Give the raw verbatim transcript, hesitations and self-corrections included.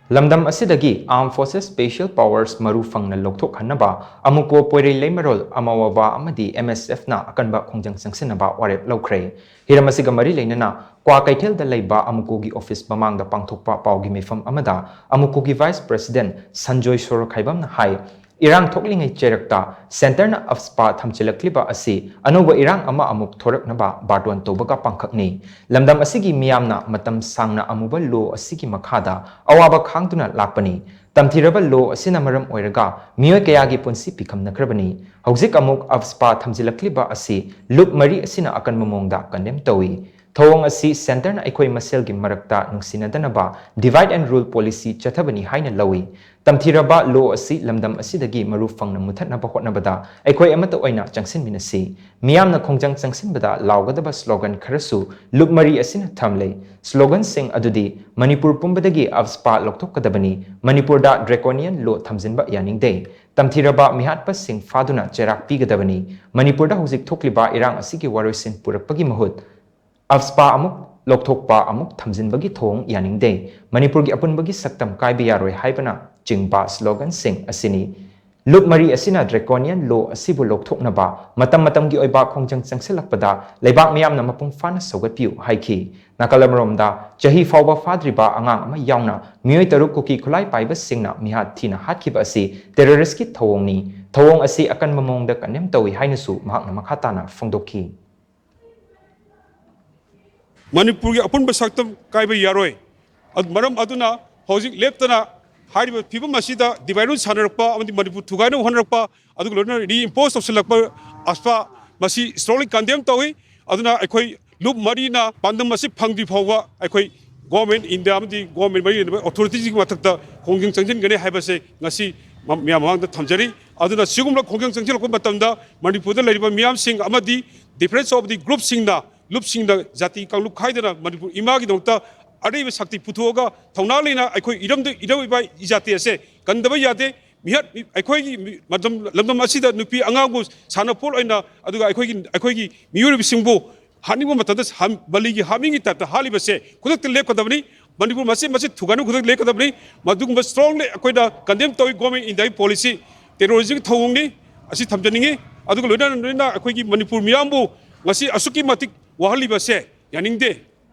ꯂꯝꯗꯝ ꯑꯁꯤꯗꯒꯤ Armed Forces Special Powers ꯃꯔꯨ ꯐꯪꯅ ꯂꯧꯊꯣꯛꯍꯟꯅꯕ ꯑꯃꯨꯀꯣ ꯄꯣꯏꯔꯩ ꯂꯩꯃꯔꯣꯜ ꯑꯃꯋꯥꯕ ꯑꯃꯗꯤ M S F ꯅ ꯑꯀꯟꯕ ꯈꯣꯡꯖꯪ ꯆꯪꯁꯤꯟꯅꯕ ꯋꯥꯔꯦꯞ ꯂꯧꯈ꯭ꯔꯦ꯫ ꯍꯤꯔꯝ ꯑꯁꯤꯒ ꯃꯔꯤ ꯂꯩꯅꯅ ꯀ꯭ꯋꯥ ꯀꯩꯊꯦꯜꯗ ꯂꯩꯕ ꯑꯃꯨꯀꯣꯒꯤ ꯑꯣꯐꯤꯁ ꯃꯃꯥꯡꯗ ꯄꯥꯡꯊꯣꯛꯄ ꯄꯥꯎꯒꯤ ꯃꯤꯐꯝ ꯑꯃꯗ ꯑꯃꯨꯀꯣꯒꯤ Vice President ꯁꯟꯖꯣꯏ ꯁꯣꯔꯣꯈꯥꯏꯕꯝꯅ ꯍꯥꯏ, ꯏꯔꯥꯡ ꯊꯣꯛꯂꯤꯉꯩ ꯆꯩꯔꯛꯇ centre ꯅ AFSPA ꯊꯝꯖꯤꯜꯂꯛꯂꯤꯕ ꯑꯁꯤ ꯑꯅꯧꯕ ꯏꯔꯥꯡ ꯑꯃ ꯑꯃꯨꯛ ꯊꯣꯔꯛꯅꯕ ꯕꯥꯔꯇꯣꯟ ꯇꯧꯕꯒ ꯄꯥꯡꯈꯛꯅꯤ꯫ ꯂꯝꯗꯝ ꯑꯁꯤꯒꯤ ꯃꯤꯌꯥꯝꯅ ꯃꯇꯝ ꯁꯥꯡꯅ ꯑꯃꯨꯕ law ꯑꯁꯤꯒꯤ ꯃꯈꯥꯗ ꯑꯋꯥꯕ ꯈꯥꯡꯗꯨꯅ ꯂꯥꯛꯄꯅꯤ꯫ ꯇꯝꯊꯤꯔꯕ law ꯑꯁꯤꯅ ꯃꯔꯝ ꯑꯣꯏꯔꯒ ꯃꯤꯑꯣꯏ ꯀꯌꯥꯒꯤ ꯄꯨꯟꯁꯤ ꯄꯤꯈꯝꯅꯈ꯭ꯔꯕꯅꯤ꯫ ꯍꯧꯖꯤꯛ ꯑꯃꯨꯛ AFSPA ꯊꯝꯖꯤꯜꯂꯛꯂꯤꯕ ꯑꯁꯤ ꯂꯨꯞ ꯃꯔꯤ ꯑꯁꯤꯅ ꯑꯀꯟꯕ ꯃꯑꯣꯡꯗ condemn ꯇꯧꯏ꯫ ꯊꯧꯑꯣꯡ ꯑꯁꯤ centre ꯅ ꯑꯩꯈꯣꯏ ꯃꯁꯦꯜꯒꯤ ꯃꯔꯛꯇ ꯅꯨꯡꯁꯤꯅꯗꯅꯕ divide and rule policy ꯆꯠꯊꯕꯅꯤ ꯍꯥꯏꯅ ꯂꯧꯏ꯫ ꯇꯝꯊꯤꯔꯕ law ꯑꯁꯤ ꯂꯝꯗꯝ ꯑꯁꯤꯗꯒꯤ ꯃꯔꯨ ꯐꯪꯅ ꯃꯨꯊꯠꯅꯕ ꯍꯣꯠꯅꯕꯗ ꯑꯩꯈꯣꯏ ꯑꯃꯠꯇ ꯑꯣꯏꯅ ꯆꯪꯁꯤꯟꯃꯤꯟꯅꯁꯤ꯫ ꯃꯤꯌꯥꯝꯅ ꯈꯣꯡꯖꯪ ꯆꯪꯁꯤꯟꯕꯗ ꯂꯥꯎꯒꯗꯕ slogan ꯈꯔꯁꯨ ꯂꯨꯞ ꯃꯔꯤ ꯑꯁꯤꯅ ꯊꯝꯂꯦ꯫ Slogan ꯁꯤꯡ ꯑꯗꯨꯗꯤ ꯃꯅꯤꯄꯨꯔ ꯄꯨꯝꯕꯗꯒꯤ AFSPA ꯂꯧꯊꯣꯛꯀꯗꯕꯅꯤ, ꯃꯅꯤꯄꯨꯔꯗ draconian law ꯊꯝꯖꯤꯟꯕ ꯌꯥꯅꯤꯡꯗꯦ, ꯇꯝꯊꯤꯔꯕ ꯃꯤꯍꯥꯠꯄꯁꯤꯡ ꯐꯥꯗꯨꯅ ꯆꯩꯔꯥꯛ ꯄꯤꯒꯗꯕꯅꯤ, ꯃꯅꯤꯄꯨꯔꯗ ꯍꯧꯖꯤꯛ ꯊꯣꯛꯂꯤꯕ ꯏꯔꯥꯡ ꯑꯁꯤꯒꯤ ꯋꯥꯔꯣꯏꯁꯤꯟ ꯄꯨꯔꯛꯄꯒꯤ ꯃꯍꯨꯠ AFSPA ꯑꯃꯨꯛ ꯂꯧꯊꯣꯛꯄ ꯑꯃꯨꯛ ꯊꯝꯖꯤꯟꯕꯒꯤ ꯊꯧꯑꯣꯡ ꯌꯥꯅꯤꯡꯗꯦ, ꯃꯅꯤꯄꯨꯔꯒꯤ ꯑꯄꯨꯟꯕꯒꯤ ꯁꯛꯇꯝ ꯀꯥꯏꯕ ꯌꯥꯔꯣꯏ ꯍꯥꯏꯕꯅ ꯆꯤꯡꯕ slogan ꯁꯤꯡ ꯑꯁꯤꯅꯤ꯫ ꯂꯨꯞ ꯃꯔꯤ ꯑꯁꯤꯅ draconian law ꯑꯁꯤꯕꯨ ꯂꯧꯊꯣꯛꯅꯕ ꯃꯇꯝ ꯃꯇꯝꯒꯤ ꯑꯣꯏꯕ ꯈꯣꯡꯖꯪ ꯆꯪꯁꯤꯜꯂꯛꯄꯗ ꯂꯩꯕꯥꯛ ꯃꯤꯌꯥꯝꯅ ꯃꯄꯨꯡ ꯐꯥꯅ ꯁꯧꯒꯠꯄꯤꯌꯨ ꯍꯥꯏꯈꯤ꯫ ꯅꯥꯀꯜ ꯑꯃꯔꯣꯝꯗ, ꯆꯍꯤ ꯐꯥꯎꯕ ꯐꯥꯗ꯭ꯔꯤꯕ ꯑꯉꯥꯡ ꯑꯃ ꯌꯥꯎꯅ ꯃꯤꯑꯣꯏ ꯇꯔꯨꯛ ꯀꯨꯀꯤ ꯈꯨꯠꯂꯥꯏ ꯄꯥꯏꯕꯁꯤꯡꯅ ꯃꯤꯍꯥꯠ ꯊꯤꯅ ꯍꯥꯠꯈꯤꯕ ꯑꯁꯤ terrorist ꯀꯤ ꯊꯧꯑꯣꯡꯅꯤ꯫ ꯊꯧꯑꯣꯡ ꯑꯁꯤ ꯑꯀꯟꯕ ꯃꯑꯣꯡꯗ condemn ꯇꯧꯏ ꯍꯥꯏꯅꯁꯨ ꯃꯍꯥꯛꯅ ꯃꯈꯥ ꯇꯥꯅ ꯐꯣꯡꯗꯣꯛꯈꯤ꯫ ꯃꯅꯤꯄꯨꯔꯒꯤ ꯑꯄꯨꯟꯕ ꯁꯛꯇꯝ ꯀꯥꯏꯕ ꯌꯥꯔꯣꯏ꯫ ꯑꯗꯨ ꯃꯔꯝ ꯑꯗꯨꯅ ꯍꯧꯖꯤꯛ ꯂꯦꯞꯇꯅ ꯍꯥꯏꯔꯤꯕ ꯐꯤꯕꯝ ꯑꯁꯤꯗ divide and rule ꯁꯥꯟꯅꯔꯛꯄ ꯑꯃꯗꯤ ꯃꯅꯤꯄꯨꯔ ꯊꯨꯒꯥꯏꯅꯕ ꯍꯣꯠꯅꯔꯛꯄ, ꯑꯗꯨꯒ ꯂꯣꯏꯅꯅ reimpose ꯇꯧꯁꯤꯜꯂꯛꯄ AFSPA ꯃꯁꯤ strongly condemn ꯇꯧꯏ꯫ ꯑꯗꯨꯅ ꯑꯩꯈꯣꯏ ꯂꯨꯞ ꯃꯔꯤꯅ ꯄꯥꯟꯗꯝ ꯑꯁꯤ ꯐꯪꯗ꯭ꯔꯤ ꯐꯥꯎꯕ ꯑꯩꯈꯣꯏ government, ꯏꯟꯗꯤꯌꯥ ꯑꯃꯗꯤ government ꯃꯔꯤ ꯂꯩꯅꯕ authority ꯁꯤꯡꯒꯤ ꯃꯊꯛꯇ ꯈꯣꯡꯖꯪ ꯆꯪꯁꯤꯟꯒꯅꯤ ꯍꯥꯏꯕꯁꯦ ꯉꯁꯤ ꯃ-, ꯃꯌꯥꯝ ꯃꯃꯥꯡꯗ ꯊꯝꯖꯔꯤ꯫ ꯑꯗꯨꯅ ꯁꯤꯒꯨꯝꯕ ꯈꯣꯡꯖꯪ ꯆꯪꯁꯤꯜꯂꯛꯄ ꯃꯇꯝꯗ ꯃꯅꯤꯄꯨꯔꯗ ꯂꯩꯔꯤꯕ ꯃꯤꯌꯥꯝꯁꯤꯡ ꯑꯃꯗꯤ difference of the group ꯁꯤꯡꯅ, ꯂꯨꯞꯁꯤꯡꯅ ꯖꯥꯇꯤ ꯀꯥꯡꯂꯨꯞ ꯈꯥꯏꯗꯅ ꯃꯅꯤꯄꯨꯔ ꯏꯃꯥꯒꯤꯗꯃꯛꯇ ꯑꯔꯩꯕ ꯁꯛꯇꯤ ꯄꯨꯊꯣꯛꯑꯒ ꯊꯧꯅꯥ ꯂꯩꯅ ꯑꯩꯈꯣꯏ ꯏꯔꯝꯗ-, ꯏꯔꯝ ꯏꯄꯥ ꯏꯖꯥꯇꯤ ꯑꯁꯦ ꯀꯟꯗꯕ ꯌꯥꯗꯦ꯫ ꯃꯤꯍꯥꯠ, ꯑꯩꯈꯣꯏꯒꯤ ꯃꯤ-, ꯃꯇꯝ, ꯂꯝꯗꯝ ꯑꯁꯤꯗ ꯅꯨꯄꯤ ꯑꯉꯥꯡꯕꯨ ꯁꯥꯟꯅꯄꯣꯠ ꯑꯣꯏꯅ, ꯑꯗꯨꯒ ꯑꯩꯈꯣꯏꯒꯤ, ꯑꯩꯈꯣꯏꯒꯤ ꯃꯤꯑꯣꯏꯔꯤꯕꯁꯤꯡꯕꯨ ꯍꯥꯠꯅꯤꯡꯕ ꯃꯇꯝꯗ ꯍꯥ-, ꯕꯂꯤꯒꯤ ꯍꯥꯃꯤꯡꯒꯤ type ꯇ ꯍꯥꯠꯂꯤꯕꯁꯦ ꯈꯨꯗꯛꯇ ꯂꯦꯞꯀꯗꯕꯅꯤ꯫ ꯃꯅꯤꯄꯨꯔ ꯃꯆꯦꯠ ꯃꯆꯦꯠ ꯊꯨꯒꯥꯏꯅꯕ ꯈꯨꯗꯛ ꯂꯦꯞꯀꯗꯕꯅꯤ꯫ ꯃꯗꯨꯒꯨꯝꯕ strongly ꯑꯩꯈꯣꯏꯅ condemn ꯇꯧꯏ꯫ Government Indiaꯒꯤ policy terrorismꯒꯤ ꯊꯧꯑꯣꯡꯅꯤ꯫ ꯑꯁꯤ ꯊꯝꯖꯅꯤꯡꯉꯤ꯫ ꯑꯗꯨꯒ ꯂꯣꯏꯅꯅ ꯂꯣꯏꯅꯅ ꯑꯩꯈꯣꯏꯒꯤ ꯃꯅꯤꯄꯨꯔ ꯃꯤꯌꯥꯝꯕꯨ ꯉꯁꯤ ꯑꯁꯨꯛꯀꯤ ꯃꯇꯤꯛ ꯋꯥꯍꯜꯂꯤꯕꯁꯦ ꯌꯥꯅꯤꯡꯗꯦ꯫